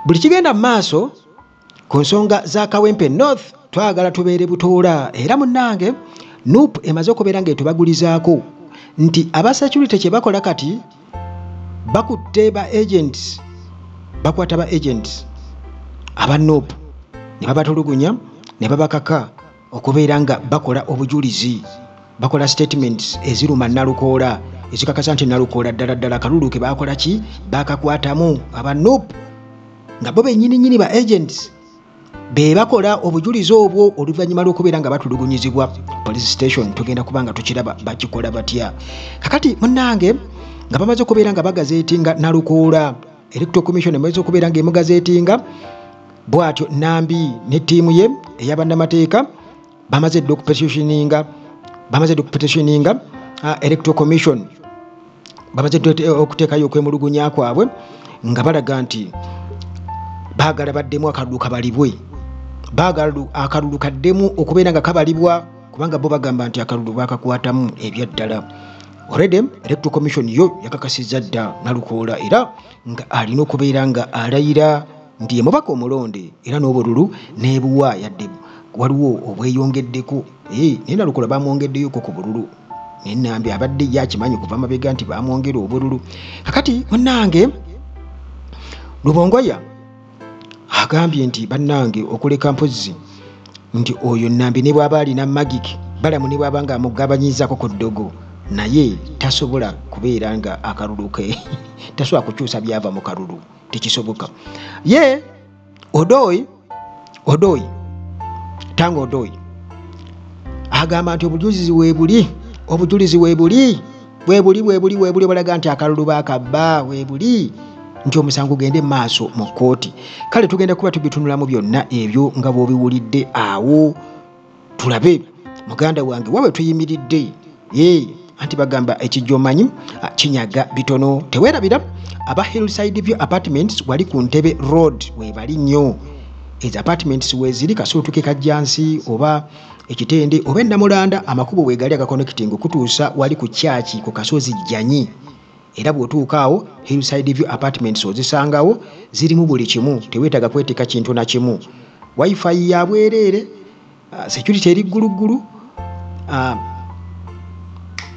Buli kigenda mu maaso ku nsonga za Kawempe North twagala tubeere butoola. Era munnange NUP emaze okubeera ng'etubagulizaako nti aba security kye bakola kati bakutte ba agents, bakwata ba agents aba NUP ne babatulugunya ne babakaka okubeera nga bakola obujulizi, bakola statements eziruma Nalukoola, ezikakasa nti Nalukoola ddala ddala akalulu ke baakola ki baakakwatamu. Aba NUP nga bo bennyini nnyini ba agents be bakola obujulizi obwo oluvannyuma lw'okubeera nga batulugunyizibwa police station. Tugenda kuba nga tukiraba bakikola batya. Kakati munnange nga bamaze okubeera nga bagazeetinga Nalukoola, Electoral Commission emaze okubeera ng'emugazeetinga bw'atyo Nambi ne ttiimu ye ey'abannamateeka bamaze dda okupetitioninga Electoral Commission, bamaze dda okuteekayo okwemulugunya kwabwe nga balaga nti baagala baddemu akalulu kabalibwe, baagala akalulu kaddemu okubeera nga kabalibwa, kubanga bo bagamba nti akalulu baakakwatamu ebyaddala. Already Electoral Commission yo yakakasizza dda Nalukoola era nga alina okubeera nga alayira nti ye mubaka omulonde era n'obululu n'ebuwa yadde waliwo obweyongeddeko. Naye Nalukoola bamwongeddeyoko ku bululu, naye Nambi abadde ye akimanyi kuva mabega nti bamwongera obululu. Kakati munnange Lubongoya agambye nti bannange okuleka mpozzi nti oyo Nambi ne bw'aba alina magic Balamu ne bw'aba nga amugabanyizaako ku ddogo, naye tasobola kubeera nga akalulu ke tasobola kukyusa byava mu kalulu, tekisoboka. Ye Odoi Tanga Odoi agamba nti obujulizi weebuli, obujulizi weebuli, weebuli weebuli weebuli balaga nti akalulu baakabba, weebuli nti omusango gugende mu maaso mu kkooti. Kale tugenda kuba tubitunulamu byonna ebyo nga bw'obiwulidde awo, tulabe muganda wange wawe tuyimiridde. Anti bagamba ekijjo omanyi kinyaga bitono. Teweerabira aba Hillside View Apartments wali ku Ntebe Road weebali nnyo. Ezo apartments weeziri Kasuutuke Kajjansi oba Ekitende oba Ennamulanda, amakubo weegali agaconnecting okutuusa wali ku kyaki ku kasozi Jjanyi. Era bw'otuuka awo Hillside View Apartments ozisangawo, zirimu buli kimu, teweetaaga kweteeka kintu na kimu. Wifi ya bwereere, security eri gguluggulu,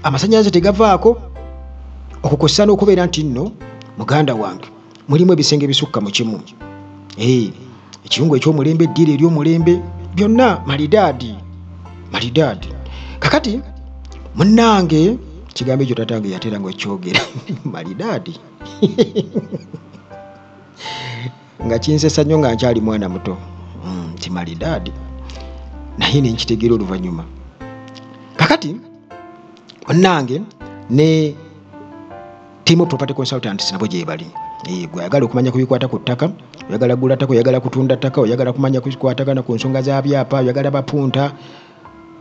amasannyalaze tegavaako, okukossa n'okubeera nti nno muganda wange mulimu ebisenge ebisukka mu kimu, ekiyungu eky'omulembe, eddiiro ery'omulembe, byonna malidaadi malidaadi. Kakati munnange kigambo ekyo tatange yatera ng'okyogera malidaadi nga kinsesa nnyo nga nkyali mwana muto, nti malidaadi, naye ne nkitegeera oluvannyuma. Kakati munnange ne Team Property Consultants nabo gye bali. Gwe ayagala okumanya ku bikwata ku ttaka, oyagala kugula ttaka, oyagala kutunda ttaka, oyagala kumanya ku bikwatagana ku nsonga za byapa, oyagala bapunta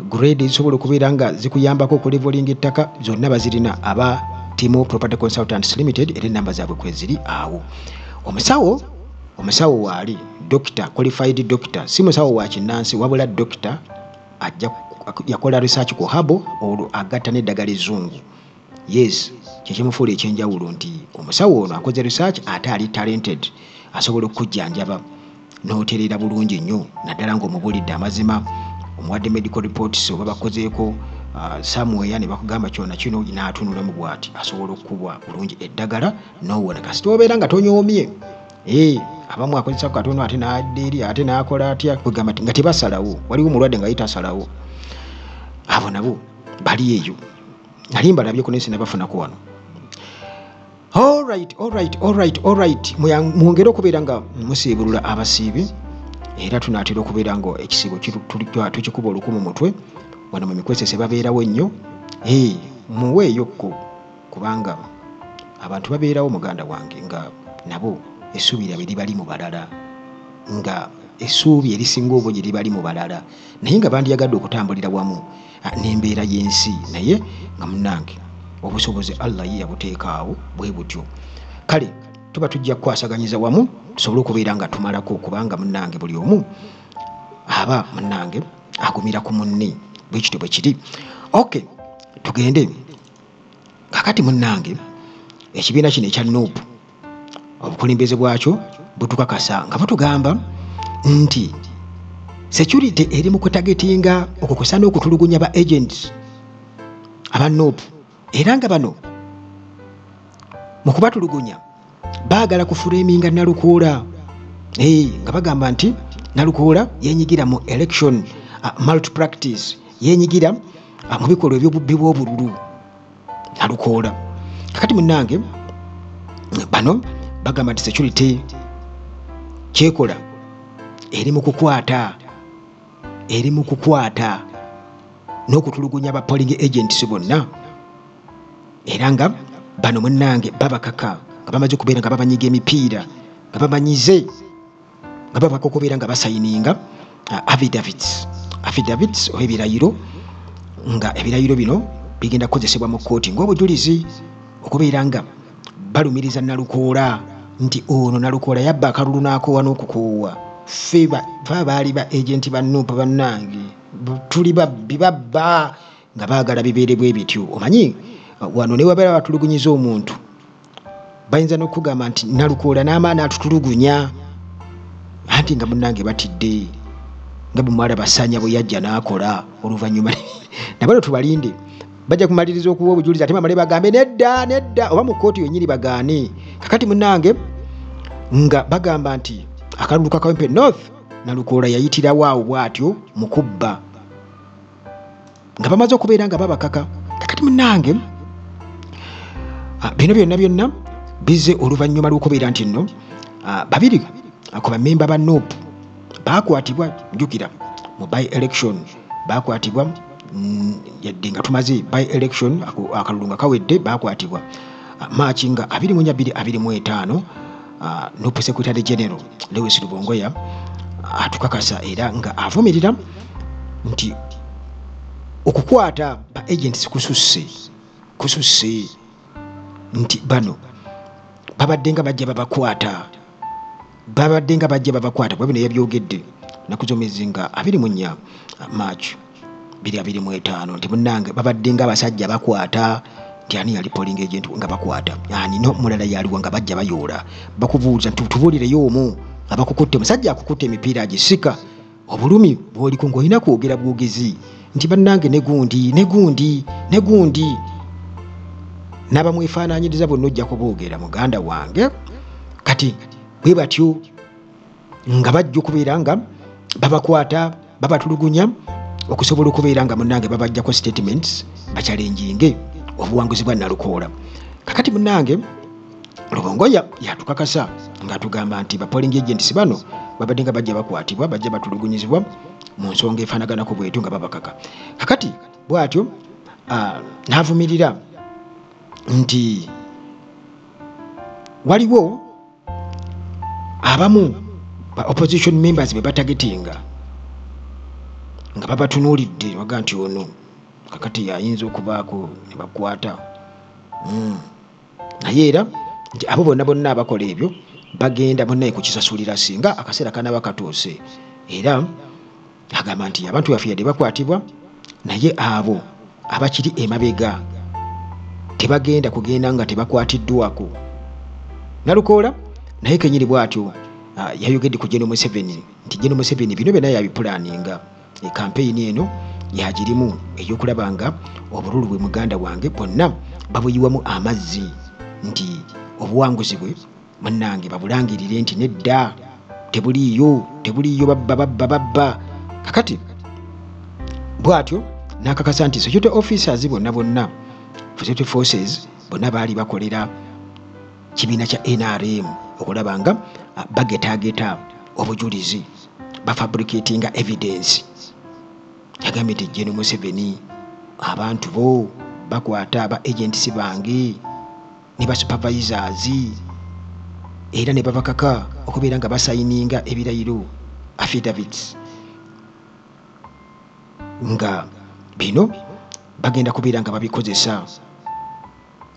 grade ezisobola okubeera nga zikuyambako okulevelinga ettaka, zonna bazirina aba Team Property Consultants Limited, era ennamba zaabwe kweziri awo. Omusawo waali doctor, qualified doctor, si musawo wa kinnansi wabula doctor ajja yakola research ku habo olwo agatta n'eddagala ezzungu. Yes, kyekimufuula ekyenjawulo nti omusawo ono akoze research ate ali talented, asobola okukujjanjaba n'otereera bulungi nnyo, naddala ng'omubuulidde amazima, omuwadde medical reports oba bakozeeko somewhere ne bakugamba kyona kino n'atunulamu bw'ati, asobola okukubwa bulungi eddagala n'owona. Kasita obeera nga tonyoomye, abamu akozesa katono ate n'adda eri ate n'akola atya, kwegamba nga tebasalawo. Waliwo omulwadde nga ye tasalawo, abo nabo bali eyo. Nali mbalabyeko naye sinnabafunako wano. Alright, alright, alright, alright. Mwongere okubeera nga musiibulula abasiibi, era tunaatera okubeera nga ekisiibo tukikuba oluku mu mutwe wano mu mikwesese babeerawo nnyo. Muweeyokko kubanga abantu babeerawo muganda wange nga nabo essuubi lyabwe libali mu balala, nga essuubi erisinga obungi libali mu balala, naye nga bandyagadde okutambulira wamu n'embeera y'ensi, naye nga munnange obusobozi Allah ye yabuteekaawo bwe butyo. Kale tuba tujja kukwasaganyiza wamu tusobole okubeera nga tumalako, kubanga munnange buli omu aba munnange agumira ku munne, bwe kityo bwe kiri. Okay, tugende kakati munnange ekibiina kino ekya NUP obukulembeze bwakyo butukakasa nga butugamba nti security eri mu kutagetinga okukosa n'okutulugunya ba agents aba NUP, era nga bano mu kubatulugunya baagala kufuraminga Nalukoola, nga bagamba nti Nalukoola yenyigira mu election malpractice, yenyigira mu bikolwa eby'obubbi bw'obululu Nalukoola. Kakati munnange bano bagamba nti security kyekola eri mu kukwata, eri mu kukwata n'okutulugunya ba polling agents bonna, era nga bano munnange babakaka nga bamaze okubeera nga babanyiga emipiira, nga babanyize, nga babaka okubeera nga basayininga affidavits, affidavits oba ebirayiro, nga ebirayiro bino bigenda kukozesebwa mu kkooti ng'obujulizi okubeera nga balumiriza Nalukoola nti ono Nalukoola yabba akalulu n'akoowa n'okukoowa. Ffe baali ba agenti ba NUP bannange, tuli babbi babba, nga baagala bibeere bwe bityo. Omanyi wano ne wabeera batulugunyiza omuntu bayinza n'okugamba nti Nalukoola n'amaani atutulugunya, anti nga munnange batidde nga bwe mwalaba Sanya bwe yajja n'akola oluvannyuma. Nabo tubalinde, bajja kumaliriza okuwa obujulizi ate bamale bagambe nedda nedda, oba mu kkooti yennyini bagaane. Kakati munnange nga bagamba nti akalulu ka Kawempe North Nalukoola yayitirawo awo bw'atyo mu kubba, nga bamaze okubeera nga babakaka. Kakati munnange bino byonna byonna bizze oluvannyuma lw'okubeera nti nno babiri ku bammemba ba NUP baakwatibwa, jjukira mu by election baakwatibwa, yadde nga tumaze by election akalulu nga kawedde, baakwatibwa March nga 24 25. NUP Secretary General Lewis Rubongoya atukakasa era nga avumirira nti okukwata ba agents kususse, kususse, nti bano babadde nga bajja babakwata, babadde nga bajja babakwata. Bwe bino yabyogedde nnaku z'omwezi nga 24 March 2025 nti munnange babadde nga abasajja bakwata, nti ani yali polling agent nga bakwata, ani no mulala yaliwo nga bajja bayoola, bakubuuza nti tubuulireyo omu abakukutte, musajja akukutte emipiira agisika, obulumi bw'oliko ng'olina kwogera bwogezi nti bannange ne gundi ne gundi ne gundi n'abamwefaanaanyiriza bonna ojja kuboogera muganda wange. Kati bwe batyo nga bajja okubeera nga babakwata babatulugunya okusobola okubeera nga munnange babajjako statements bakyalenjinge obuwanguzi bwa Nalukoola. Kakati munnange Rubongoya yatukakasa ng'atugamba nti ba polling agents bano babadde nga bajja bakwatibwa, bajja batulugunyizibwa mu nsonga efaanaganako bwetyo nga babakaka. Kakati bw'atyo n'avumirira nti waliwo abamu ba opposition members be batagetinga nga babatunuulidde baga nti ono kakati yayinza okubaako ne bakwata, naye era nti abo bonna bonna abakola ebyo bagenda bonna kukisasulira singa akaseera kanaaba katuuse. Era agamba nti abantu baffe yadde bakwatibwa, naye abo abakiri emabega tebagenda kugenda nga tebakwatiddwako. Nalukoola naye kennyini bw'atyo yayogedde ku General Museveni nti General Museveni bino byonna yabipulaninga, ekampeyini eno yagirimu ey'okulaba nga obululu bwe muganda wange bwonna babuyiwamu amazzi, nti obuwanguzi bwe munnange babulangirire nti nedda tebuliiyo, tebuliiyo, babba babba babba. Kakati bw'atyo n'akakasa nti security officers bonna bonna, security forces bonna baali bakolera kibiina kya NRM okulaba nga bagetaageta obujulizi, bafabricatinga evidence. Yagambye nti General Museveni abantu bo bakwata aba agents bange ne ba supervisors era ne babakaka okubeera nga basayininga ebirayiro affidavits, nga bino bagenda kubeera nga babikozesa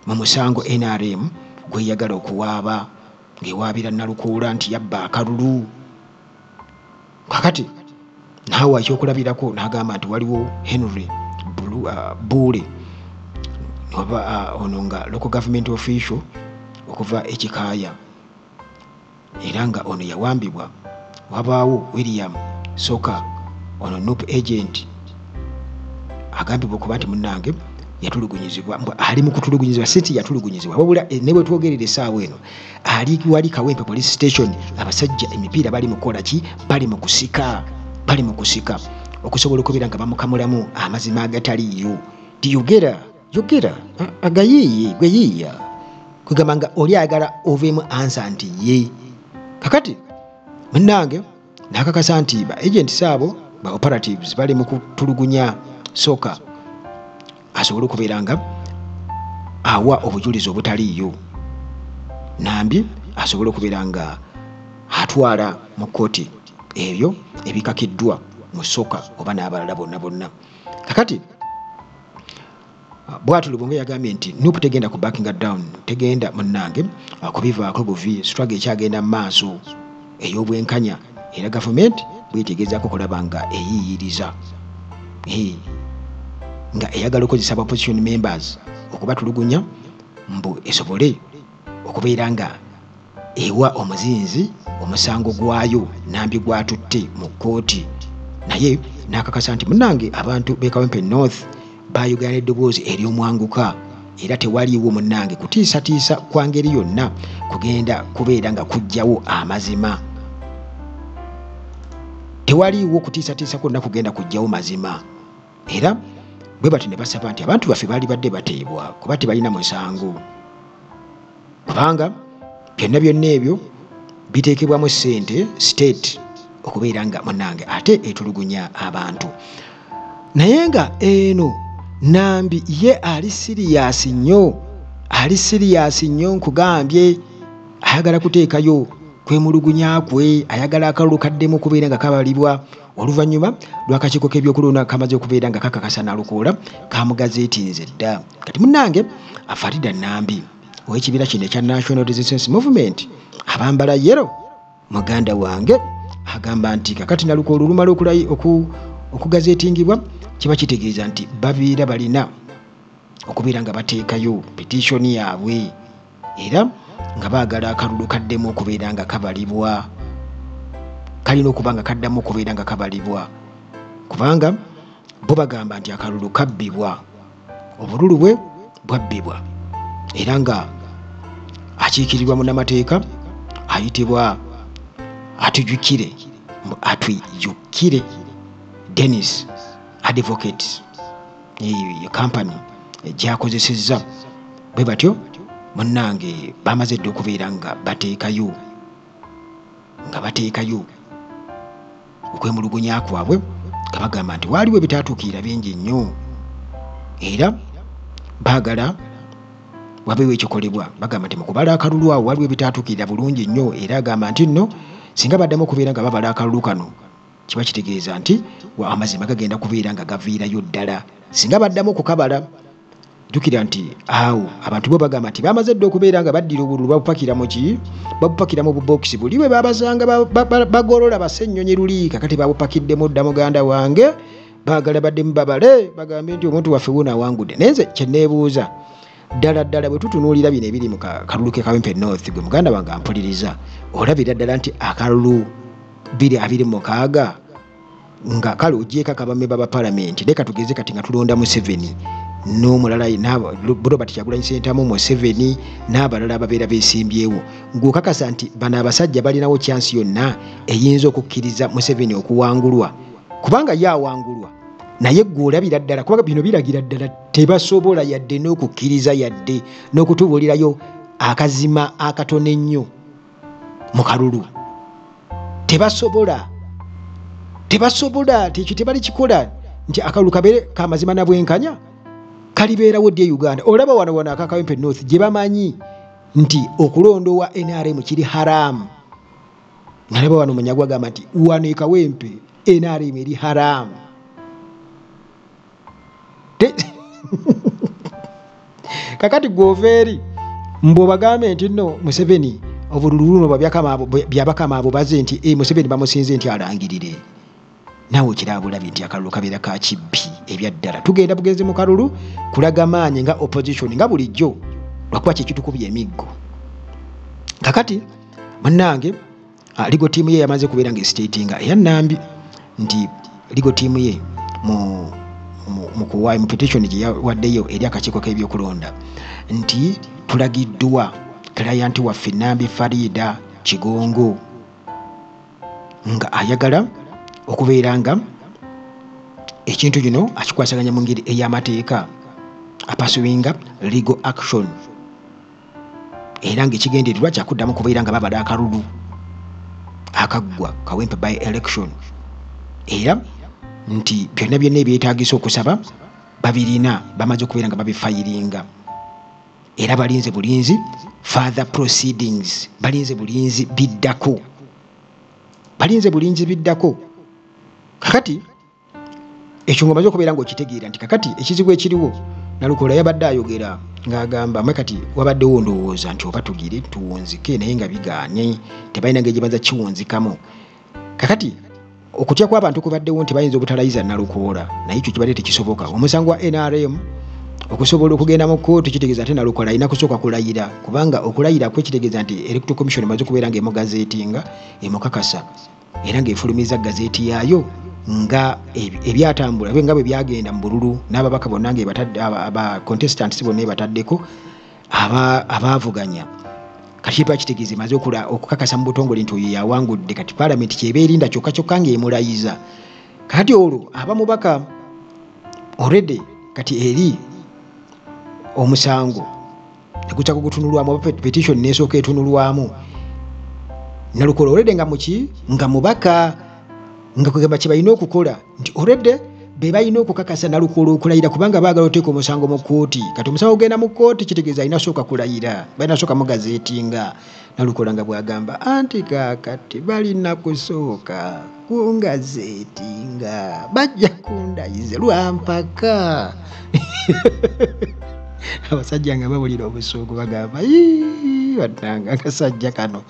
mu musango NRM gweyagala okuwaaba, ng'ewaabira Nalukoola nti yabba akalulu. Kakati naawe ekyokulabirako n'agamba nti waliwo Henry Buule oba ono nga local government official okuva e Kikaaya, Era nga ono yawambibwa. Wabaawo William Soka, ono NUP agent, agambibwa okuba nti munnange yatulugunyizibwa, ali mu kutulugunyizibwa, si nti yatulugunyizibwa wabula ne bwe twogerera essaawa eno ali wali Kawempe police station. Abasajja emipiira bali mu kukola ki? Bali mu kusika, bali mu kusika okusobola okubeera nga bamukamulamu amazima agataliiyo. Tiyogera yogera agayiiye gwe yiiya, kwegamba nga oli ayagala oveemu ansa nti ye. Kakati munnange n'akakasa nti ba agents abo ba operatives bali mu kutulugunya Soka asobole okubeera nga awa obujulizi obutaliiyo, Nambi asobole okubeera nga atwala mu kkooti ebyo ebikakiddwa mu Soka oba n'abalala bonna bonna. Kakati bw'atyo Lubongoya yagambye nti NUP tegenda ku backinga down, tegenda munnange kubivaako buvi, struggle ekyagenda mu maaso ey'obwenkanya, era gavumenti bwetegezaako okulaba nga eyiiyiriza nga eyagala okukozesa aba opposition members okubatulugunya mbu esobole okubeera nga ewa omuzinzi omusango gwayo Nambi gwatutte mu kkooti. Naye n'akakasa nti munnange abantu b'e Kawempe North baayogera n'eddoboozi ery'omwanguka, era tewaliiwo munnange kutiisatiisa kwa ngeri yonna kugenda kubeera nga kuggyawo amazima. Tewaliiwo kutiisatiisa kwonna kugenda kuggyawo mazima. Era bwe batyo ne basaba nti abantu baffe baali badde bateebwa kuba tebalina musango, kubanga byonna byonna ebyo biteekebwamu ssente state okubeera nga munnange ate etulugunya abantu. Naye nga eno Nambi ye ali siriyasi nnyo, ali siriyasi nnyo nkugambye, ayagala kuteekayo kwemulugunya kwe, ayagala akalulu kaddemu okubeera nga kabalibwa oluvannyuma lw'akakiiko k'ebyokulonda kamaze okubeera nga kakakasa n'alukoola kamugazeetinze dda. Kati munnange Farida Nambi ow'ekibiina kino ekya National Resistance Movement abambala yero muganda wange agamba nti kakati Nalukoola olumala okugazeetingibwa kiba kitegeeza nti babeera balina okubeera nga bateekayo petition yaabwe, era nga baagala akalulu kaddemu okubeera nga kabalibwa, kalina okuba nga kaddamu okubeera nga kabalibwa, kubanga bo bagamba nti akalulu kabbibwa, obululu bwe bwabbibwa, era nga akiikirirwa munnamateeka ayitibwa Atwijukire Dennis Advocate, eyo company gyakozesezza. Bwe batyo munnange bamaze dda okubeera nga bateekayo okwemulugunya kwabwe, nga bagamba nti waaliwo ebitaatuukirira bingi nnyo, era baagala wabeewo ekikolebwa. Bagamba nti mu kubala akalulu awo waliwo ebitaatuukirira bulungi nnyo, era agamba nti nno singa baddamu okubeera nga babala akalulu kano kiba kitegeeza nti amazima gagenda kubeera nga gaviirayo ddala. Singa baddamu okukabala, jjukira nti awo abantu bo bagamba nti bamaze dda okubeera nga baddira obululu babupakira mu ki? Babupakira mu bubokisi buli bwe babasanga bagolola basennyonyi luli, kakati babupakiddemu dda muganda wange, baagala baddemu babale bagambe nti omuntu waffe wuno awangudde. Naye nze kye neebuuza ddala ddala bwe tutunuulira bino ebiri mu kalulu ke Kawempe North, gwe muganda wange ampuliriza, olabira ddala nti akalulu 2026 nga kale ogyeko akabamemba ba palamenti, leka tugeze kati nga tulonda Museveni n'omulala Robert Kyagulanyi Ssentamu, Museveni n'abalala ababeera beesimbyewo, ng'okakasa nti bano abasajja balinawo chance yonna eyinza okukkiriza Museveni okuwangulwa, kubanga ye awangulwa. Naye ggwe olabira ddala, kubanga bino biragira ddala tebasobola yadde n'okukkiriza yadde n'okutubuulirayo akazima akatono ennyo mu kalulu. Tebasobola, tekyo tebali kikola nti akalulu kabeere kamazima na bwenkanya, kalibeerawo ddi e Uganda? Olaba wano wano aka Kawempe North gye bamanyi nti okulonda owa NRM kiri haramu. Nalaba wano Munyagwa agamba nti wano e Kawempe NRM eri haramu. Kakati gw'ova eri mbu obagambe nti nno Museveni obululu luno byabakama abo baze nti Museveni bamusinze nti alangirire. Naawe okiraba bulabi nti akalulu kabeera ka kibbi ebyaddala. Tugenda bugenzi mu kalulu kulaga maanyi nga opposition nga bulijjo, lwakuba kye kitukubye emiggo. Kakati Munnange legal team ye yamaze kubeera nga statinga eya Nambi nti legal team ye mu kuwa mu petition gye yawaddeyo eri akakiiko k'ebyokulonda nti tulagiddwa client waffe Nambi Farida Kigongo nga ayagala okubeera nga ekintu kino akikwasaganya mu ngeri ey'amateeka, apursuinga legal action, era ng'ekigendererwa kyakuddamu kubeera nga babala akalulu akaggwa Kawempe by election, era nti byonna byonna ebyetaagisa okusaba babirina, bamaze okubeera nga babifayiringa, era balinze bulinzi further proceedings, balinze bulinzi biddako, balinze bulinzi biddako. Kakati ekyo ng'omaze okubeera ng'okitegeera nti kakati ekizibu ekiriwo, Nalukoola yabadde ayogera ng'agamba mwe kati wabaddewo ndowooza nti oba tugire tuwunzike, naye nga bigaanye, tebalina ngeri gye bayinza kiwunzikamu. Kakati okutya kw'abantu kubaddewo nti bayinza obutalayiza Nalukoola, naye ekyo kibadde tekisoboka. Omusango wa NRM okusobola okugenda mu kkooti kitegeeza ate Nalukoola alina kusooka kulayira, kubanga okulayira kwe kitegeeza nti Electoral Commission emaze okubeera ng'emugazeetinga, emukakasa, era ng'efulumiza gazeeti yaayo nga ebyatambula nga bwe byagenda mu bululu n'ababaka bonna ng'ebatadde, aba contestants bonna ebataddeko abaavuganya. Kati kiba kitegeeza emaze okukakasa mu butongole nti oyo yawangudde. Kati paalamenti kyeba erinda kyokka kyokka ng'emulayiza. Kati olwo abamubaka already kati eri omusango negutaka gutunulwamu, oba petition n'esooka etunulwamu. Nalukoola already nga muki nga mubaka, nga kugamba kye balina okukola nti already be balina okukakasa Nalukoola okulayira, kubanga baagala oteeka omusango mu kkooti. Kati omusango ogenda mu kkooti kitegeeza alina sooka kulayira, balina sooka mugazeetinga. Nalukoola nga bw'agamba anti kaakati balina kusooka kungazeetinga, bajja kundayiza lwampaka. Abasajja nga bawulira obusungu bagamba ii bannange akasajja kano,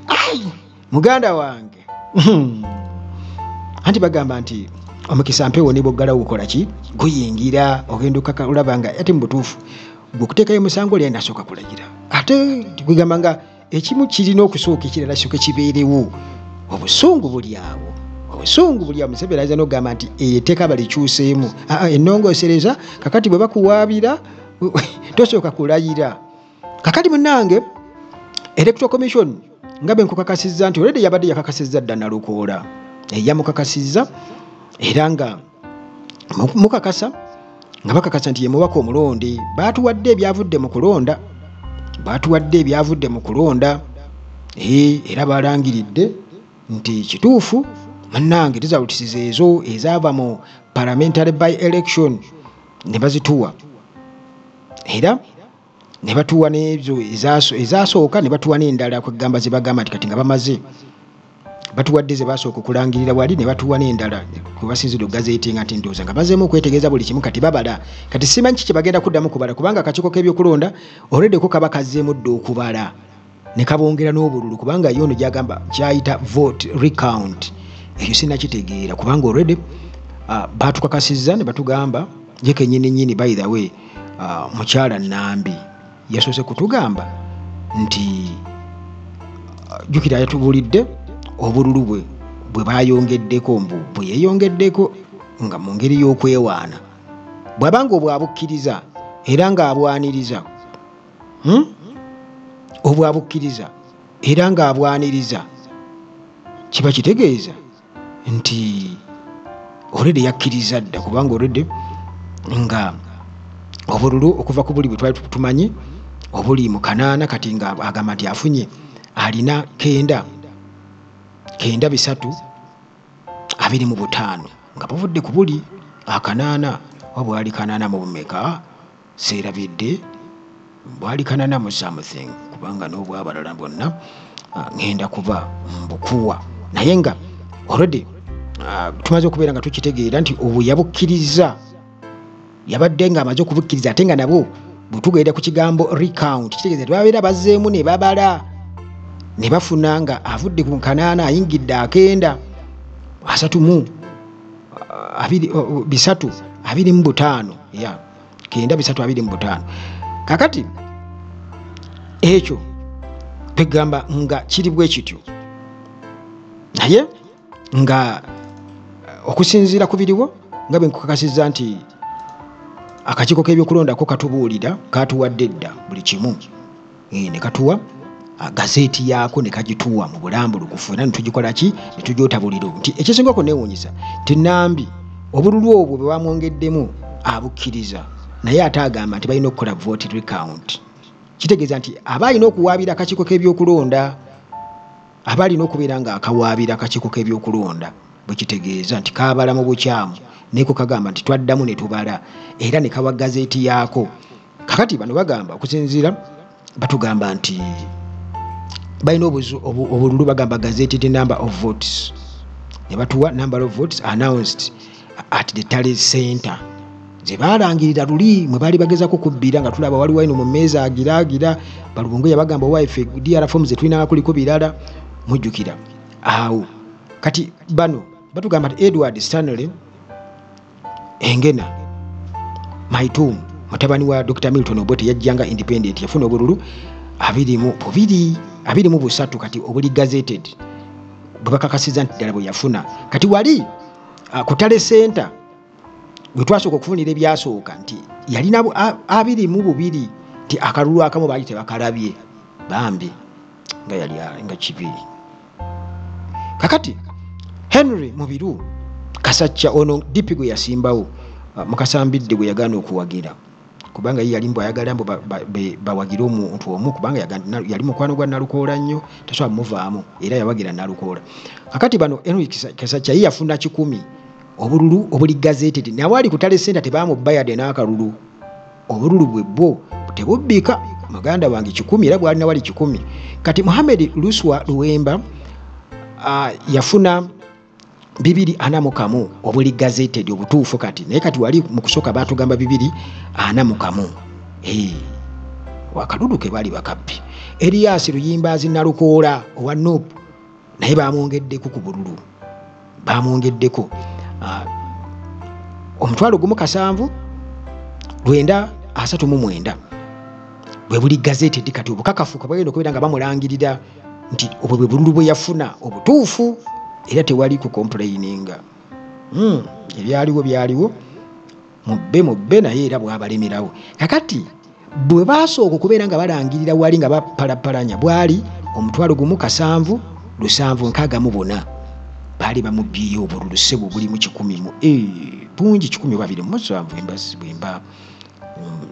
ai muganda wange. Anti bagamba nti omukisa mpewo ne bw'oggalawo gukola ki, guyingira, ogenda olaba nga ate mu butuufu gwe okuteekayo omusango oli alina asooka kulayira, ate kugamba nga ekimu kirina okusooka ekirala kisooke kibeerewo. Obusungu buli awo, obusungu buli awo. Museveni ayinza n'okugamba nti etteeka balikyuseemu, ennongoosereza kakati bwe bakuwaabira tosooka kulayira. Kakati munnange Electoral Commission nga bwe nkukakasizza nti already yabadde yakakasizza dda Nalukoola, yamukakasizza era nga mukakasa nga bakakasa nti ye mubaka omulonde. Baatuwadde ebyavudde mu kulonda, baatuwadde ebyavudde mu kulonda, era balangiridde nti kituufu munnange results ezo ezaava mu parliamentary by election ne bazituwa, era ne batuwa n'ezo ezasooka ne batuwa n'endala, kwegamba ze bagamba nti kati nga bamaze batuwadde ze basooka okulangirira wali ne batuwa n'endala kwe basinzidde okugazeetinga nti ndowooza nga bazeemu okwetegereza buli kimu kati babala. Kati simanyi ki kye bagenda kuddamu kubala, kubanga akakiiko k'ebyokulonda already ko kaba kazzeemu dda okubala ne kabongera n'obululu, kubanga ye ono gy'agamba ky'ayita vote recount, ekyo sinnakitegeera kubanga already baatukakasizza ne batugamba ye kennyini nnyini. By the way, mukyala Nambi yasoose kutugamba nti jjukira yatubuulidde obululu bwe bwe baayongeddeko, mbu bwe yeeyongeddeko nga mu ngeri y'okwewaana, bw'aba nga obwabukkiriza era ng'abwaniriza, obwabukkiriza era ng'abwaniriza, kiba kitegeeza nti already yakkiriza dda, kubanga already nga obululu okuva ku buli bwe twali tumanyi obuli mu 8, kati nga agamba nti afunye alina 9 9 3 25 nga buvudde ku buli 8, oba bwali 8 mu bumeka seerabidde, bwali 8 mu something, kubanga n'obwabalala bwonna ngenda kuba mbukuwa, naye nga already tumaze okubeera nga tukitegeera nti obwo yabukkiriza, yabadde ng'amaze okubukkiriza, ate nga nabwo bwe tugenda ku kigambo recount kitegeeza nti babeera bazzeemu ne babala ne bafuna nga avudde ku 8 ayingidde 9 3 2 3 25, ya 9 3 25. Kakati ekyo Kwegamba nga kiri bwe kityo, naye nga okusinziira ku biriwo nga bwe nkukakasizza nti akakiiko k'ebyokulondako katubuulira, katuwadde dda buli kimu, ne katuwa gazeeti yaako ne kagituwa mu bulambulukufu, era ne tugikola ki, ne tugyota buliro. Nti ekisinga okuneewuunyisa nti Nambi obululu obwo bwe bamwongeddemu abukkiriza, naye ate agamba nti balina okukola vote recount. Kitegeeza nti aba alina okuwaabira akakiiko k'ebyokulonda, aba alina okubeera nga akawaabira akakiiko k'ebyokulonda, bwe kitegeeza nti kaabala mu bukyamu, naye ko kagamba nti twaddamu ne tubala, era ne kawa gazeeti yaako. Kakati bano bagamba okusinziira, batugamba nti balina obululu, bagamba gazetted number of votes, ne batuwa number of votes announced at the tally center ze baalangirira luli mwe baali bagezako kubbira, nga tulaba waliwo eno mu mmeeza agiraagira Balubongo yabagamba owaife DR forms zetulina kuliko birala, mujjukira awo. Kati bano batugamba nti Edward Stanley Engena Maitum, mutabani wa Dr. Milton Obote, yajjanga independent, yafuna obululu 22 23 kati obuli gazetted bwe bakakasiza nti ddala bwe yafuna. Kati wali ku tally center bwe twasooka okufunira ebyasooka nti yalina 22, nti akalulu akamu baali tebakalabye, bambi nga yali nga kibi. Kakati Henry Mubiru Kasacca ono DP gwe yasimbawo Mukasambidde gwe yagaana okuwagira, kubanga ye yali mbu ayagala mbu bawagire omuntu omu, kubanga yali mukwano gwa Nalukoola nnyo, tasobola muvaamu, era yawagira Nalukoola. Kakati bano Henry Kasacca ye yafuna 100 obululu obuli gazetted, naye wali ku tally center tebamubba yadde n'akalulu, obululu bwe bwo tebubbika muganda wange 100, era bwalina wali 100. Kati Muhammad Luswa Luwemba yafuna 241 obuli gazetted obutuufu kati, naye kati wali mu kusooka baatugamba 241, wakalulu ke baali bakabbi. Elias Luyimbaazi Nalukoola owa NUP naye bamwongeddeko ku bululu, bamwongeddeko 1,007 939 bwe buli gazetted. Kati obukakafu kabagenda okubeera nga bamulangirira nti obwo bwe bululu bwe yafuna obutuufu, era tewali ku complaininga. Ebyaliwo byaliwo, mubbe mubbe, naye era bwabalemerawo. Kakati bwe baasooka okubeera nga balangirira wali nga bapalapalanya, bwali 1,007 764, baali bamubbyeyo obululu ssebo bulimu 100 mu bungi 127, embasi bwemba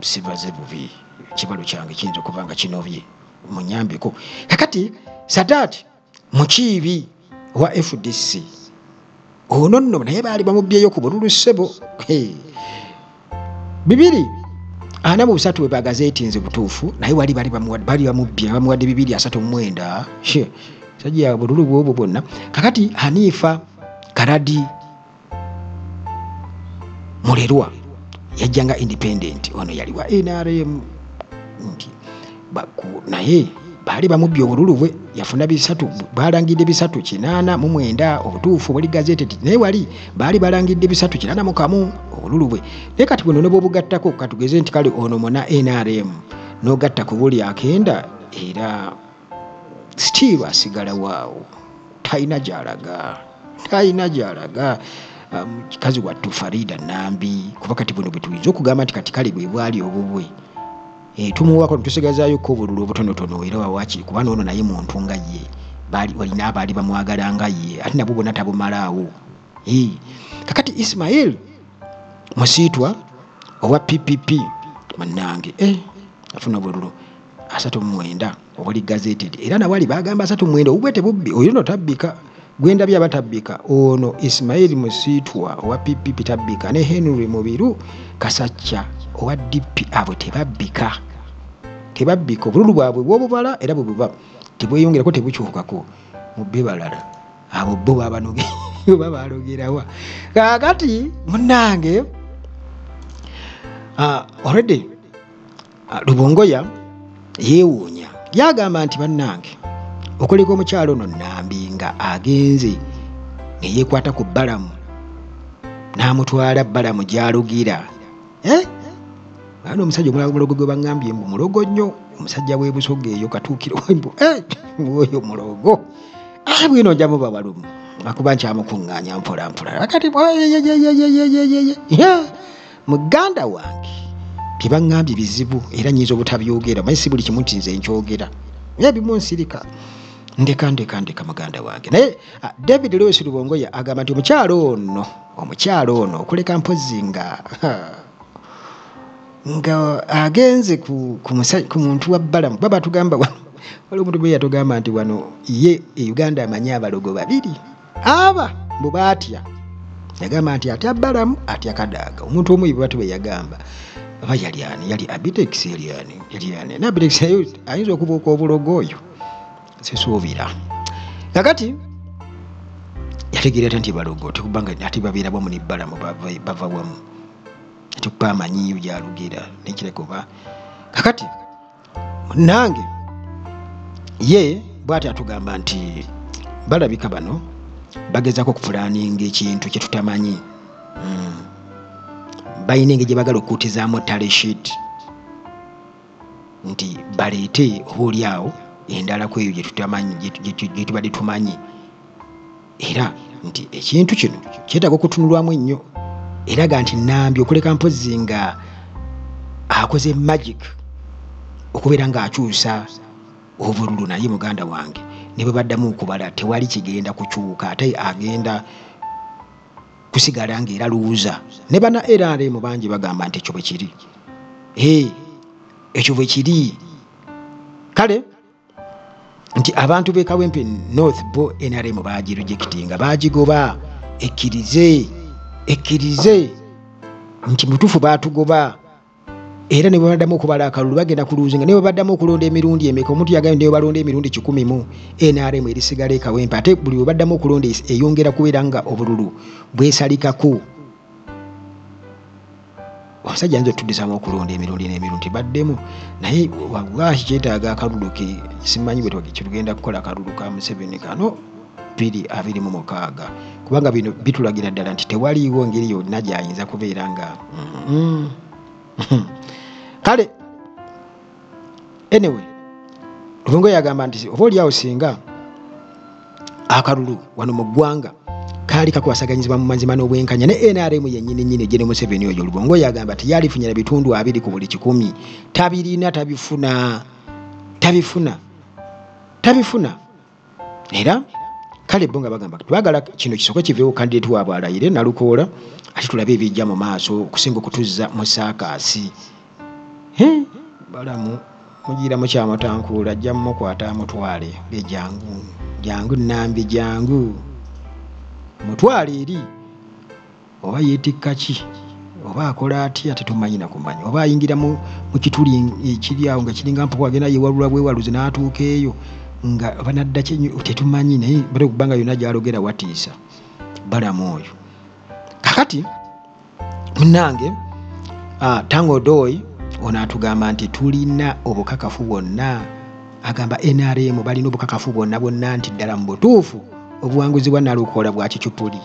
sibaze bubi, ekibalo kyange kiyinza okuba nga kinobye, munyambeko. Kakati Sadat Mukiibi wa FDC ono nno naye baali bamubbyeyo ku bululu ssebo 243 bwe bagazeetinze butuufu, naye wali bali bamubbye, bamuwadde 239, sajja bululu bwobwo bwonna. Kakati Hanifa Karadi Mulerwa yajjanga independent, ono yali wa NRM nti naye baali bamubbye obululu bwe, yafuna 3, balangidde 389 obutuufu buli gazetted, naye wali baali balangidde 381 obululu bwe. Naye kati buno ne bw'obugattako, katugeze nti kale ono muna NRM n'ogatta ku buli akenda, era still asigala waawo, talina gy'alaga, talina gy'alaga. Kikazi wattu Farida Nambi, kuba kati buno bwe tuyinza okugamba nti kati kale bwe bwali obubwe, tumuwako tusigazaayo ko obululu obutonotono, era wawakiri kuba n'ono naye muntu nga ye, walina abaali bamwagala nga ye, ate nabwo bwonna tabumalaawo. Kakati Ismail Musiitwa owa PPP munnange, afuna obululu 39 obuli gazetted, era nawali bagamba 39 obubwe tebubbi, oyo nno tabbika, gwendabye abatabbika ono Ismail Musiitwa owa PPP tabbika, ne Henry Mubiru Kasacca owa DP, abo tebabbika, tebabbika, obululu bwabwe bw'obubala era bwe buba tebweyongerako, tebukyukako, mubbe balala abo bo oba balogerawa. Kaakati munnange already Lubongoya yeewuunya, yagamba nti bannange okuleka omukyalo ono Nambi nga agenze ne yeekwata ku Balamu n'amutwala Balamu gy'alugira. Ano omusajja omulogo gwe baŋŋambye mbu mulogo nnyo, Omusajja w'ebusoga eyo katuukiro mbu oyo mulogo bwino nja muba walumu akuba nkyamukuŋŋaanya mpola mpola kati muganda wange bye baŋŋambye bizibu era nnyinza obutabyogera manyi si buli kimu nti nze nkyogera naye ebimu nsirika ndeka ndeka ndeka muganda wange. Naye David Lewis Lubongoya agamba nti omukyalo ono okuleka mpozzi nga agenze ku muntu wa Balamu. Baba tugamba wano waliwo omuntu bwe yatugamba nti wano ye e Uganda amanyi abalogo babiri aba mbu baatya. Yagamba nti atya Balamu atya Kadaga. Omuntu omu bwe bwe yagamba aba yali ani, yali Abitex yali ani na Abitex ayinza okubuuka obulogo oyo sisuubira. Kakati yategeera nti balogo tekubanga ate babeera wamu ne Balamu bava wamu tekuba amanyiyo gyalugera nekireka oba. Kakati munnange ye bw'ati atugamba nti balabika bano bagezaako okupulaninga ekintu kye tutamanyi. Balina engeri gye baagala okukuutizaamu tally sheet nti baleete oba oli awo endala ku eyo gye tutamanyi gye tubadde tumanyi, era nti ekintu kino kyetaaga okutunulwamu ennyo. Era ga nti Nambi okuleka mpozzi nga akoze magic okubeera ng'akyusa obululu, naye muganda wange ne bwe baddamu okubala tewali kigenda kukyuka, ate agenda kusigala ng'era luuza. Ne bana NRM bangi bagamba nti ekyo bwe kiri, ekyo bwe kiri. Kale nti abantu b'e Kawempe North bo NRM baagirejectinga, baagigoba, ekkirize nti mutuufu baatugoba. Era ne bwe baddamu okubala akalulu bagenda kuluuzinga, ne bwe baddamu okulonda emirundi emeka, omuntu yagambye ne bwe balonda emirundi 100 NRM erisigala e Kawempe, ate buli bwe baddamu okulonda eyongera kubeera nga obululu bwesalikako. Omusajja ayinza otuddizaamu okulonda emirundi n'emirundi baddemu, naye wallahi kyetaaga akalulu ke simanyi bwe tugenda kukola akalulu ka Museveni kano 2026, kubanga bino bitulagira ddala nti tewaliiwo ngeri yonna gy'ayinza kubeera nga Kale anyway Lubongoya yagamba nti oba oli awo singa akalulu wano mu ggwanga kaali kakwasaganyizibwa mu mazima n'obwenkanya ne NRM yennyini nnyini Gen Museveni oyo. Lubongoya yagamba nti yalifunyira bitundu 2 ku buli 100, tabirina, tabifuna. Era kale bo nga bagamba twagala kino kisooke kiveewo candidate waabwe alayire Nalukoola, ate tulabe ebijja mu maaso okusinga okutuzza mu saakaasi. Balamu mugira mukyamatankuula ajja mumukwata amutwale ge jangu jangu Nambi jangu mutwale eri, oba yeetikka ki oba akola atya tetumanyi na kumanya, oba ayingira mu kituli ekiri awo nga kiringa mpuku agenda yeewalula bwewaluzi n'atuuka eyo nga banadda ki tetumanyi, naye bale okubanga yonna gy'alogera watiisa Balamu oyo. Kakati munnange Tanga Odoi ono atugamba nti tulina obukakafu bwonna, agamba NRM balina obukakafu bwonna bwonna nti ddala mu butuufu obuwanguzi bwa Nalukoola bwa kicupuli,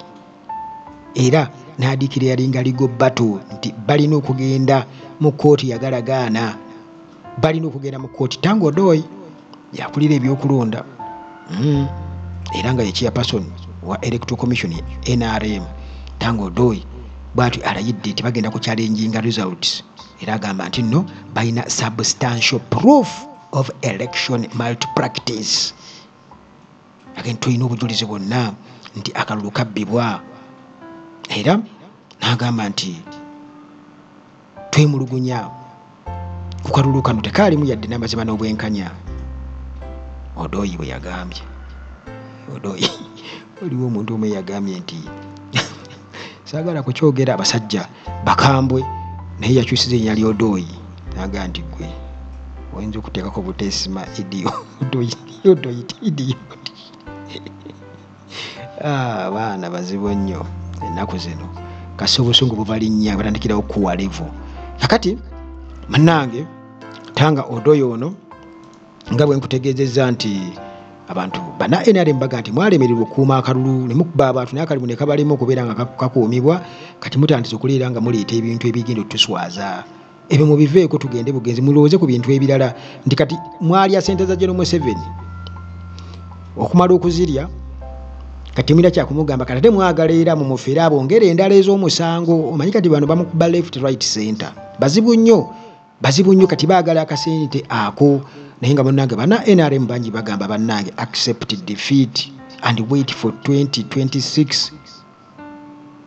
era n'adiikira yalinga legal battle nti balina okugenda mu kkooti yagalagaana, balina okugenda mu kkooti. Tanga Odoi yakulira ebyokulonda era nga ye chairperson wa Electoral Commission NRM. Tanga Odoi bw'atyo alayidde nti bagenda ku challenginga results, era agamba nti nno balina substantial proof of election malpractice. Agenda tulina obujulizi bwonna nti akalulu kabbibwa, era n'agamba nti twemulugunya ku kalulu kano tekaalimu yadde n'amazima n'obwenkanya. Odoi bwe yagambye. Odoi waliwo omuntu omu yagambye nti saagala kukyogera abasajja bakambwe, naye yakyusiza erinnya lya Odoi n'agamba nti gwe oyinza okuteekako buteesima Odoi idiot. Abaana bazibu nnyo ennaku zino, kasi obusungu bubalinnya batandikirawo okuwa levo. Kakati munnange Tanga Odoi ono nga bwe nkutegeezezza nti abantu bana NRM baga nti mwalemererwa okukuuma akalulu ne mukuba abantu naye akalulu ne kabalema okubeera nga kakuumibwa, kati mutandise okuleera nga muleeta ebintu ebigenda otuswaza. Ebyo mubiveeko, tugende bugenzi, mulowooze ku bintu ebirala nti kati mwalya sente za General Museveni, okumala okuzirya kati temulina kyakumugamba, kati ate mwagala era mumufere abongere endala ez'omusango. Omanyi kati bano bamukuba left, right, center, bazibu nnyo, bazibu nnyo. Kati baagala akasente ako, naye nga bannange bana NRM bangi bagamba, bannange, accept defeat and wait for 2026,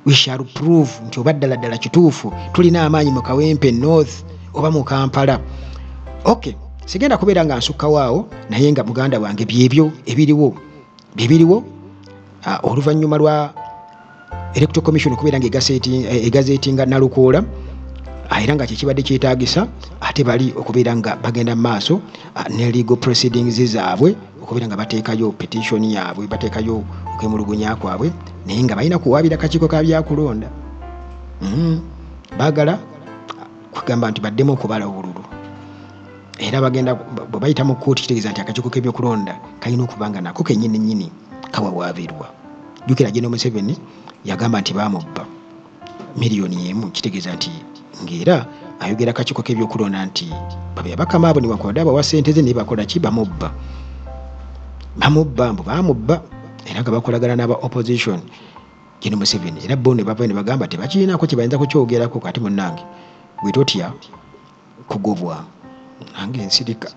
we shall prove nti oba ddala ddala kituufu tulina amaanyi mu Kawempe North oba mu Kampala. Ok, sigenda kubeera nga nsukkawo, naye nga muganda wange byebyo ebiriwo, byebiriwo oluvannyuma lwa Electoral Commission okubeera nga egazetinga Nalukoola, era nga kyekibadde kyetaagisa, ate bali okubeera nga bagenda mu maaso ne legal proceedings zaabwe, okubeera nga bateekayo petition yaabwe, bateekayo okwemulugunya kwabwe, naye nga balina kuwaabira kakiiko ka byakulonda. Baagala kugamba nti baddemu okubala obululu, era bagenda bwe bayita mu kkooti, kitegeeza nti akakiiko k'ebyokulonda kalina okuba nga nako kennyini nnyini kawawaabirwa. Jjukira General Museveni yagamba nti baamubba 1 million, kitegeeza nti ng'era ayogera akakiiko k'ebyokulonda nti babe bakama abo, newankubadde abawa ssente ze, naye bakola ki? Bamubba, bamubba, mbu bamubba, era nga bakolagana n'aba opposition General Museveni. Era bo ne bava ne bagamba tebakirinako kye bayinza kukyogerako. Kati munnange bwe totya kugobwa, nange nsirika.